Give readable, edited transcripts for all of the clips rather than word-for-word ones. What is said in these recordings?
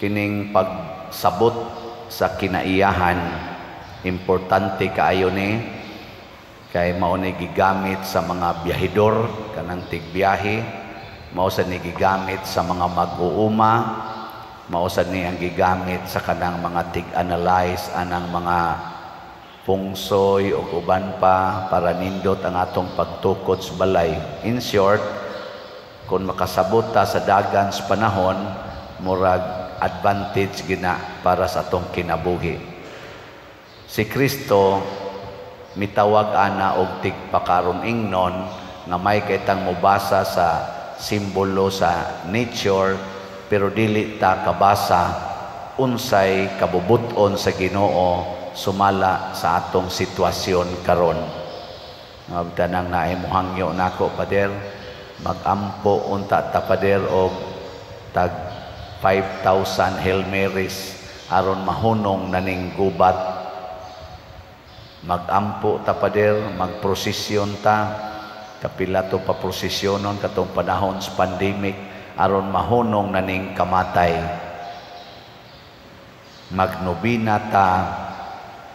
Kining pagsabot sa kinaiyahan, importante kaayo ni, kay mao ni gigamit sa mga biyahidor, kanang tigbiyahe, mao sa ni gigamit sa mga mag-uuma, mao sa ni ang gigamit sa kanang mga tig-analyze anang mga pungsoy o uban pa para nindot ang atong pagtukod sa balay. In short, kung makasabot ta sa dagan sa panahon, murag advantage gina para sa atong kinabuhi. Si Kristo mitawag ana og tigpakaron ingnon nga may kitang mobasa sa simbolo sa nature, pero dili ta kabasa unsay kabubut-on sa Ginoo sumala sa atong sitwasyon karon. Mabtanang naay muhangyo nako, "Pader, magampo unta ta, Pader, og tag 5,000 Hail Marys aron mahunong naning gubat. Magampo ta, Pader, magprosesyon ta, kapila to pa prosesyonon katong panahon sa pandemic, aron mahunong naning kamatay. Magnobina ta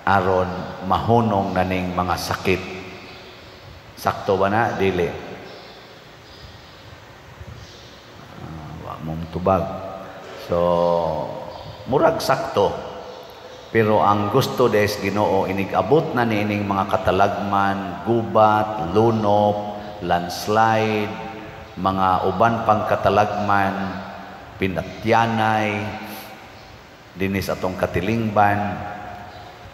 aron mahunong naning mga sakit." Sakto ba na? Dili. Wa mong tubag. So, murag sakto. Pero ang gusto des Ginoo, inig-abot na niining mga katalagman, gubat, lunop, landslide, mga uban pang katalagman, pinatyanay, dinis atong katilingban,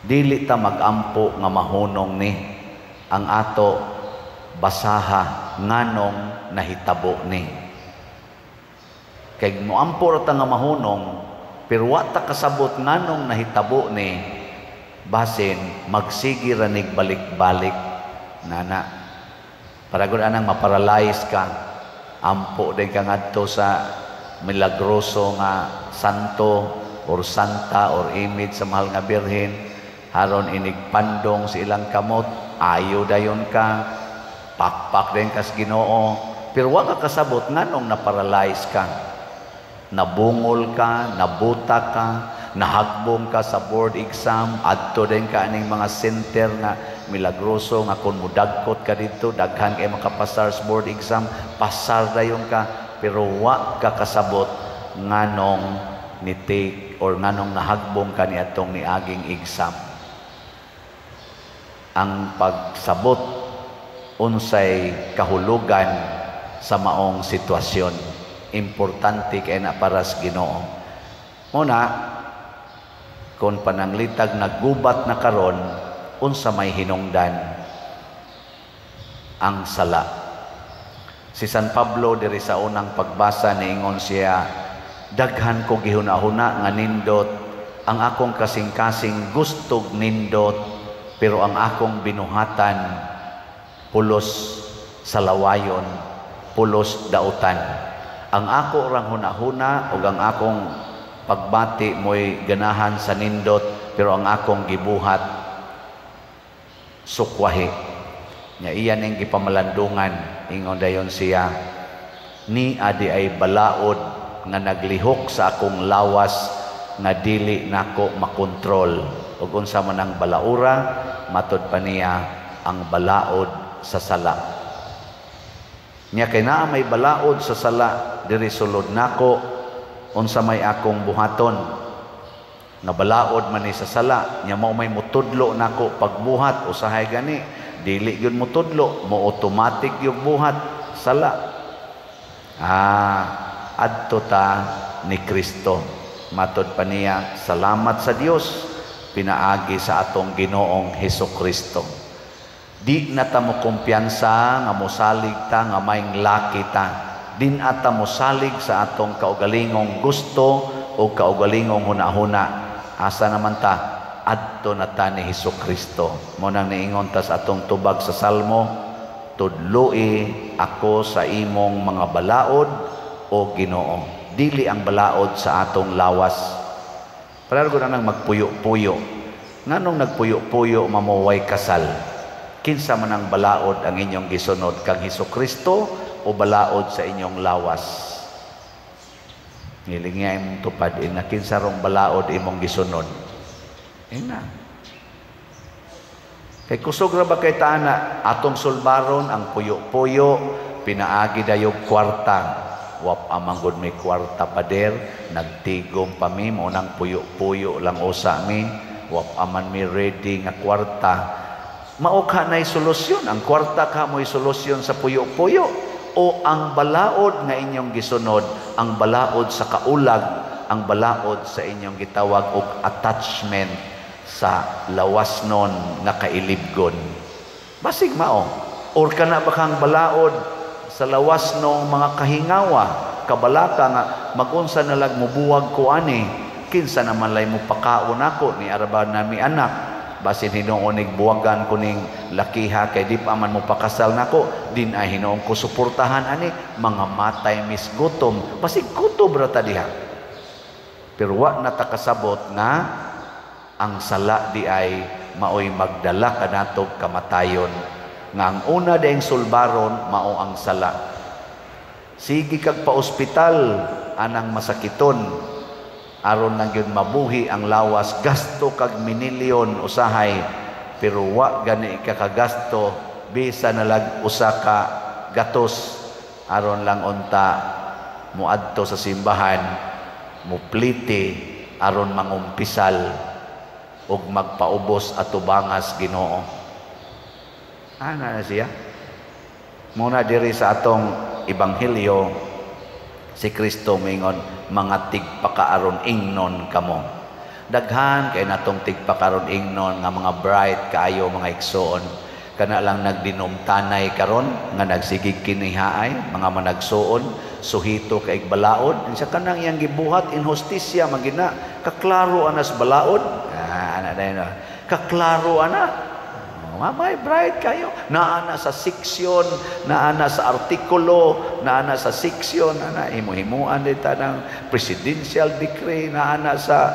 dili ta magampo nga mahunong ni. Ang ato basaha nganong nahitabo ni. Kay moampo ra ta nga mahunong, pero wa ta kasabot nganong nahitabo ni, basin magsige ra nig balik-balik nana. Para gud anang maparalyze ka, ampo din ka ngadto sa milagroso nga santo or santa or image sa Mahal nga Birhen aron inigpandong sa ilang kamot, ayo dayon ka, pakpak din kas Ginoo, pero wa ka kasabot nganong naparalyze ka, nabungol ka, nabuta ka, nahagbong ka sa board exam. Adto din ka aning mga center nga milagroso nga kung mudagkot ka didto, daghan kay makapasar sa board exam, pasar dayon ka, pero wa ka kasabot nganong ni take or nganong nahagbong ka niadtong niaging exam. Ang pagsabot unsay kahulugan sa maong sitwasyon, importante kay na para sa Ginoo. Muna kung pananglitag naggubat na karon, unsa may hinungdan? Ang sala. Si San Pablo diri sa unang pagbasa, niingon siya, "Daghan ko gihuna-huna nga nindot, ang akong kasing-kasing gustog nindot, pero ang akong binuhatan pulos sa lawayon, pulos dautan. Ang ako rang hunahuna ug ang akong pagbati mo'y ganahan sa nindot, pero ang akong gibuhat sukwahi." Nya iya ning gipamalandungan, ingon dayon siya, "Ni adi ay balaod nga naglihok sa akong lawas nga dili nako makontrol." Ug unsa man ang balaura? Matod pa niya, ang balaod sa sala. Nya kay naa may balaod sa sala diri sulod nako, unsa may akong buhaton? Nga balaod man ni sa sala, nya mao may mutudlo nako pagbuhat, usahay gani dili gyud mutudlo, mo automatic yung buhat sala. Adto ta ni Kristo. Matod pa niya, salamat sa Dios pinaagi sa atong Ginoong Heso Kristo. Di na ta mo kumpiyansa nga mosalig ta nga maing laki ta. Di na ta mosalig sa atong kaugalingong gusto o kaugalingong hunahuna. Asa naman ta? Adto na ta ni Heso Kristo. Mo nang niingon ta sa atong tubag sa Salmo, "Tudloi ako sa imong mga balaod, o Ginoo." Dili ang balaod sa atong lawas. Pareho ko na nang magpuyo-puyo. Nganong nagpuyo-puyo mamuway kasal? Kinsa man ang balaod ang inyong gisunod, kang Hesus Kristo o balaod sa inyong lawas? Ngilingi imong tupad, ina, kinsa rong balaod imong gisunod? Ina. Kay kusog ra ba kay taana atong sulbaron ang puyo-puyo, pinaagi dayog kwarta. Wa man gud may kwarta, pader, nagtigom pa mi, mao nang puyo-puyo lang usa mi, wa man mi ready nga kwarta. Mao ka na'y solusyon? Ang kwarta ka mo'y solusyon sa puyo-puyo? O ang balaod nga inyong gisunod, ang balaod sa kaulag, ang balaod sa inyong gitawag og attachment sa lawas nun nga kailibgon? Basig mao. Or kana ba kang balaod sa lawas ng mga kahingawa, kabalaka nga magunsa na lang mubuwag ko ani, kinsa naman lay mo pakaon ako ni araba nami anak, basin hinuon buwagan ko ning lakiha kay di pa man mo pakasal nako, din ay hinuon ko suportahan ani, mga matay mis gutom. Basig kutob ra ta diha, pero wa na ta kasabot nga ang sala di ay maoy magdala kanatog kamatayon, nga ang una daing sulbaron mao ang sala. Sige kag pa-ospital anang masakiton aron lang gyud mabuhi ang lawas, gasto kag minilyon usahay, pero wa gani ka kagasto bisa nalag usa ka gatos aron lang unta muadto sa simbahan, mupliti aron mangumpisal ug magpaubos atubangas Ginoo. Ana na siya. Muna diri sa atong ebanghelyo, si Kristo mingon, "Mga tigpakaaron ingnon kamo." Daghan kay natong tigpakaron ingnon nga mga bright kaayo, mga igsoon. Kana lang nagdinumtanay karon nga nagsigig kinihaay mga managsuon, suhito kay balaod sa kanang iyang gibuhat, inhustisya man gina, kaklaro anas balaod. Ah, ana na, kaklaro ana. Mamay bright kayo. Naana sa seksyon, naana sa artikulo, naana sa seksyon, naana himo-himuan dita ng presidential decree, naana sa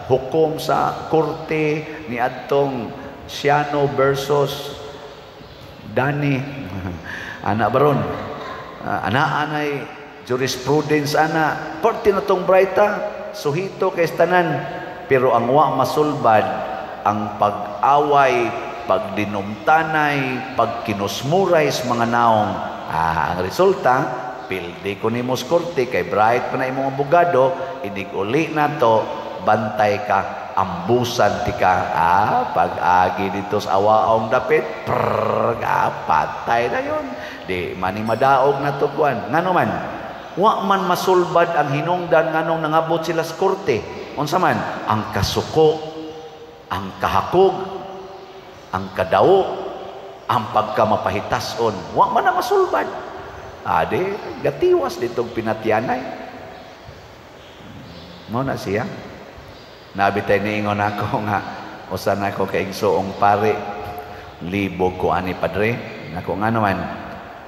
hukom sa korte ni adtong Siano versus Dani. Ana baron. Ana anay jurisprudence ana. Parte na tong brighta, suhito kay tanan. Pero ang wa masulbad ang pag-away, pagdinumtanay, pagkinusmuray sa mga naong. Ah, ang resulta, pildi ko nimo sa korte kay bright pa na imong abogado, inig uli na to, bantay ka, ambusan ti ka. Ah, pag-agi dito sa awaong dapit, prrrr, ah, patay na yun. Di mani madaog na to kuan. Ngano man, wa man masulbad ang hinungdan nganong nangabot sila sa korte. Unsa man, ang kasuko, ang kahakog, ang kadawo, ang pagkamapahitason, wa man na masulbad. Ade, gatiwas ditong pinatyanay. Mo na siya. Nabitay niingon ako nga usa na ko kaigsoong pare, libog ko ani, padre. Nako, nga naman,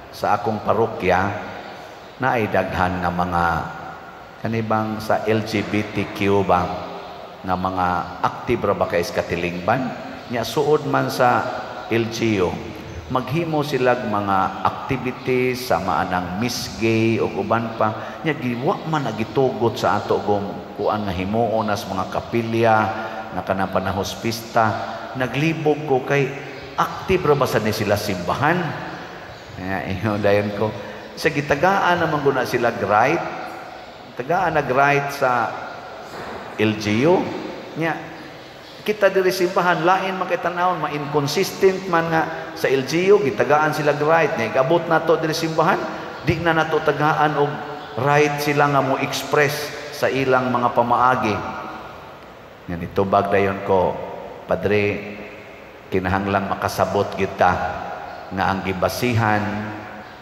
sa akong parokya naay daghan nga mga kanibang sa LGBTQ ba nga mga active ra ba kay katilingban nya, suod man sa LGU, maghimo silag mga activities sa maanang Miss Gay o uban pa nya, giwa man nagitugot sa ato gong kuan nga himuon nas mga kapilya nga kanang panahos pista. Naglibog ko kay active ra ba sa ni sila simbahan. Kaya ingon dayon ko sa gitagaan naman guna sila right, tagaan nag right sa LGU nya. Kita diri simbahan lain man kay tanawon, ma-inconsistent man nga sa LGU gitagaan sila right nya, igabot nato diri simbahan di na nato tagaan og right sila nga mo express sa ilang mga pamaagi. Nga nitubag dayon ko, "Padre, kinahanglang makasabot kita nga ang gibasihan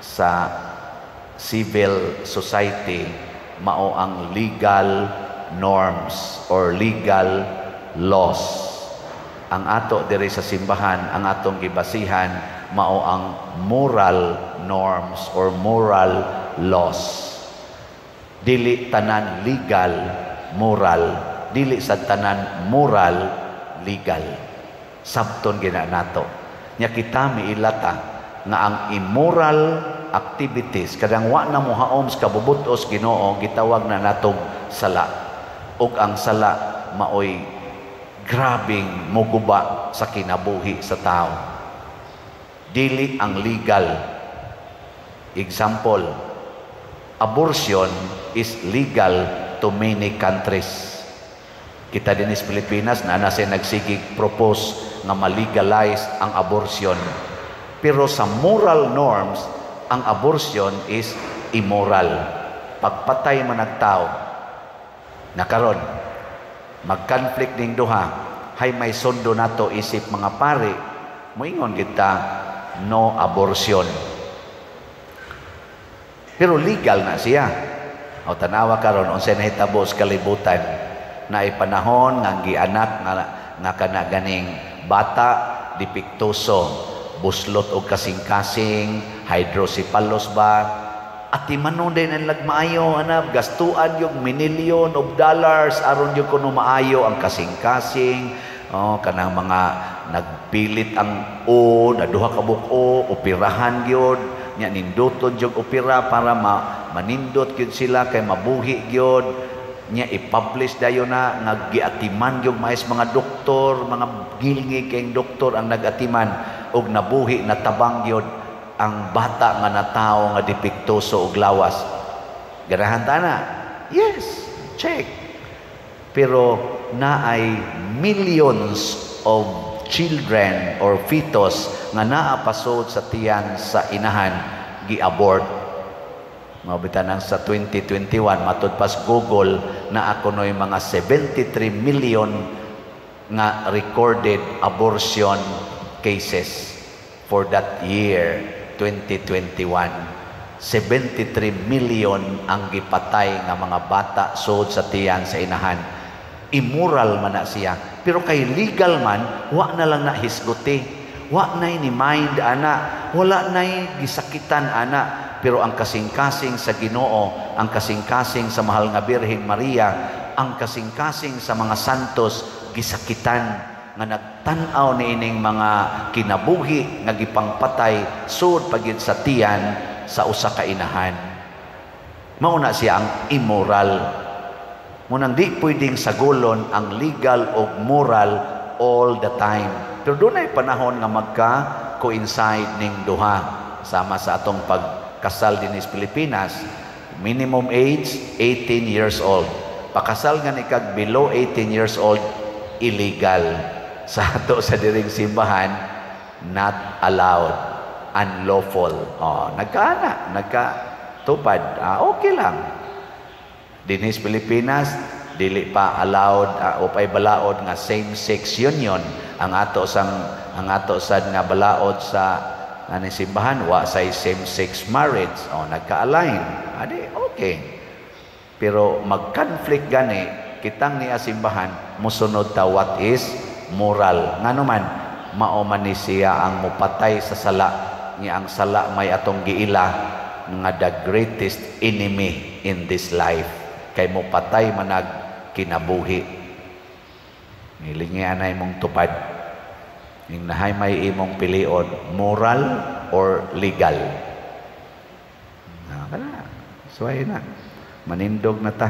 sa civil society mao ang legal norms or legal laws. Ang ato diri sa simbahan, ang atong gibasihan mao ang moral norms or moral laws. Dili tanan legal moral, dili sa tanan moral legal. Sabton gina nato." Nya kita miilata nga ang immoral activities kadang wa na mohaom sa kabubutos Ginoo, gitawag na natong sala. Ug ang sala maoy grabing muguba sa kinabuhi sa tao. Dili ang legal. Example, abortion is legal to many countries. Kita din sa Pilipinas na na siya nagsigig propose nga ma-legalize ang abortion. Pero sa moral norms, ang abortion is immoral. Pagpatay man ang tao. Nakaron, mag-conflict ning duha, hay may sundo nato isip mga pari, moingon kita, no abortion. Pero legal na siya. O tanawa karon unsay nahitabo sa kalibutan na panahon nga gianak nga kana ganing bata depektuso, buslot og kasing-kasing, hydrocephalus ba, atimanon din ang lagmaayo anab, gastuan yung million of dollars aron yung kuno maayo ang kasing-kasing. Oh, kanang mga nagpilit ang o na duha ka buko, operahan gyud nya, ninduton jud opera para manindot gyud sila kay mabuhi gyud nya. I-publish dayon na nga giatiman gyud mais mga doktor, mga gilngi kay doktor ang nagatiman og nabuhi, natabang gyud ang bata nga natawo nga depektuso og lawas. Ganahan ta na? Yes, check. Pero naay millions of children or fetus nga naa pasod sa tiyan sa inahan, gi-abort. Mao nang sa 2021, matud pas Google, na ako noy mga 73 million nga recorded abortion cases for that year 2021. 73 million ang gipatay nga mga bata sud sa tiyan sa inahan. Immoral man na siya. Pero kay legal man, wa na lang na hisguti. Wa na ni mind ana, wala na gisakitan ana. Pero ang kasing-kasing sa Ginoo, ang kasing-kasing sa mahal nga Birhen Maria, ang kasing-kasing sa mga santos, gisakitan nga nagtan-aw niining mga kinabuhi nga gipangpatay sud pagid sa tiyan sa usa ka inahan. Mao na siya ang immoral. Munang di pwedeng sagulon ang legal o moral all the time. Pero dunay panahon nga magka coincide ning duha. Sama sa atong pagkasal din sa Pilipinas, minimum age 18 years old. Pakasal nga ni kag below 18 years old, illegal. Sa ato sa diring simbahan, not allowed, unlawful. Oh, nagkaana, nagkatupad. Ah, okay lang. Dinhi sa Pilipinas, dili pa allowed o pay balaod nga same-sex union. Ang ato sad nga balaod sa ani simbahan, wa say same-sex marriage. Oh, nagka-align. Adi, okay. Pero mag-conflict gani kitang niya simbahan, musunod ta what is moral. Ngano man, mao man ni siya ang mupatay sa sala, nga ang sala may atong giila nga the greatest enemy in this life kay mupatay manag kinabuhi. Nilingi anay mong tupad ning nahay may imong pilion, moral or legal na kana. Suway na, manindog na ta.